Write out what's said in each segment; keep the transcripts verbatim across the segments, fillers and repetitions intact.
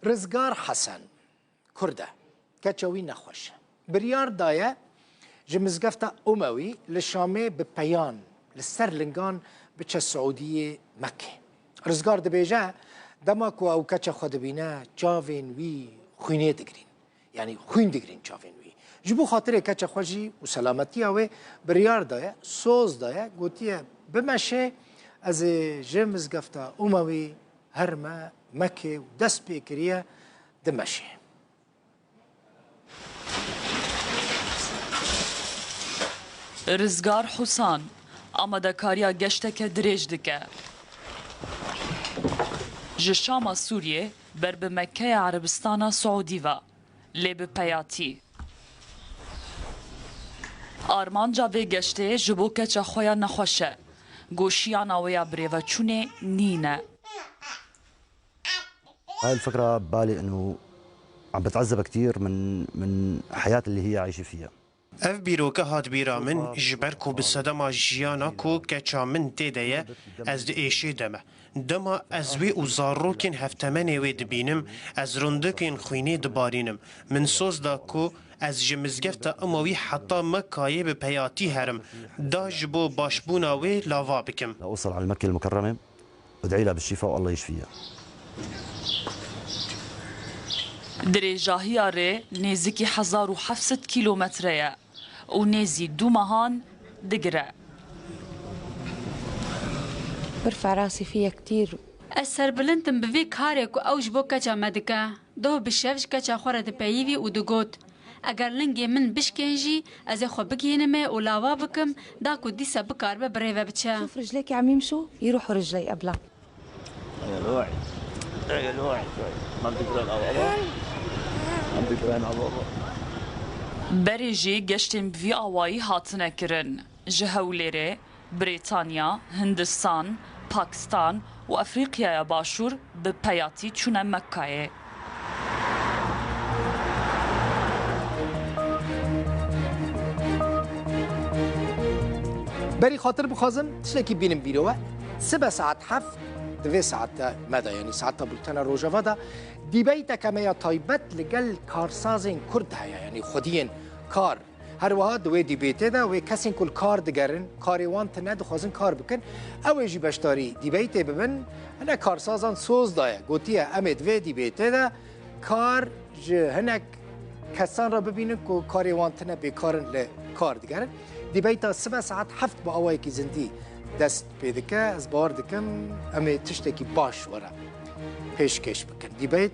Rizgar Hesen, Kurd e. Keça wî nexweş e. Biryar daye ji mizgefta Umewî li Şamê bi peyan, li ser lingan biçe Siûdiyê Mekkê. Rizgar dibêje, dema ku ew keça xwe dibîne, çavên wî xwînê digirîn. Yanî xwîn digirîn çavên wî. Ji bo xatirê keça xwe jî û selametiya wê biryar daye, soz daye, gotiye, bimeşê, ez ê ji mizgefta Umewî herime Mekkê û dest pê kiriye dimeşê. Rizgar Husan amadekariya geşteke dirêj dike. Ji Şama Sûriyê ber bi Mekkeya Erebistana Siûdî ve, lê bi peyatî. Armanca vê geştê ji bo keça xwe ya nexweş e. Goşiyana wê ya birêveçûnê nîne. هاي الفكرة ببالي إنه عم بتعذب كتير من من حياة اللي هي عايشة فيها. Ev bîroke hat bîra min, ji ber ku bi sedema jiyana ku keça min tê de ye, ez di êşê de me. Dema ez wê û zarokên hevtemenê wê dibînim, ez rindikên xwînê dibarînim. Min soz da ku ez ji mizgefta Umewî heta Mekkayê bi peyatî herim, da ji bo başbûna wê lava bikim. لأوصل على مكة المكرمة، ادعي لها بالشفاء والله يشفيها. Dirêjahiya rê nêzîkî hezar û heft sed kîlometre ye û nêzî du mehan digire. برفع راسي فيها كتير. Ez serbilind im bi vê karê ku ew ji bo keça me dike. Doh bi şev ji keça xwe re dipeyivî û digot, Eger lingê min bişkên jî, ez ê xwe bigihînimê û lava bikim, da ku dîsa bikaribe bi rê ve biçe. شوف رجليك عم يمشوا، يروحوا رجلي قبلها. Berê jî geştên bi vî awayî hatine kirin. Ji Hewlêrê, Brêtanya, Hindistan, Pakistan û Efrîqyaya Başûr bi peyatî çûne Mekkayê. Berî xatir bixwazim tiştekî bînim bîro we. Sibe saet heft, di vê saete me de, yanî saeta bultena Rojava de, dîbeyteke me ya taybet li gel karsazên Kurd heye, yanî xwediyên kar. Her wiha di wê dîbêtê de wê kesên ku li kar digerin, karê wan tine, dixwazin kar bikin, ew ê jî beşdarî dîbeytê bibin. Hinek karsazan soz daye, gotiye, em ê di vê dîbêtê de kar ji hinek kesan re bibînin ku karê wan tine, bêkar in, li kar digerin. Dîbeyta sibe saet heft bi awayekî zindî dest pê dike. Ez bawer dikim em ê tiştekî baş were pêşkêş bikin. Dîbeyt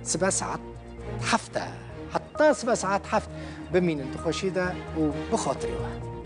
sibe saet heft e. Heta sibe saet heft bimînin di xweşî de û bi xatirê we.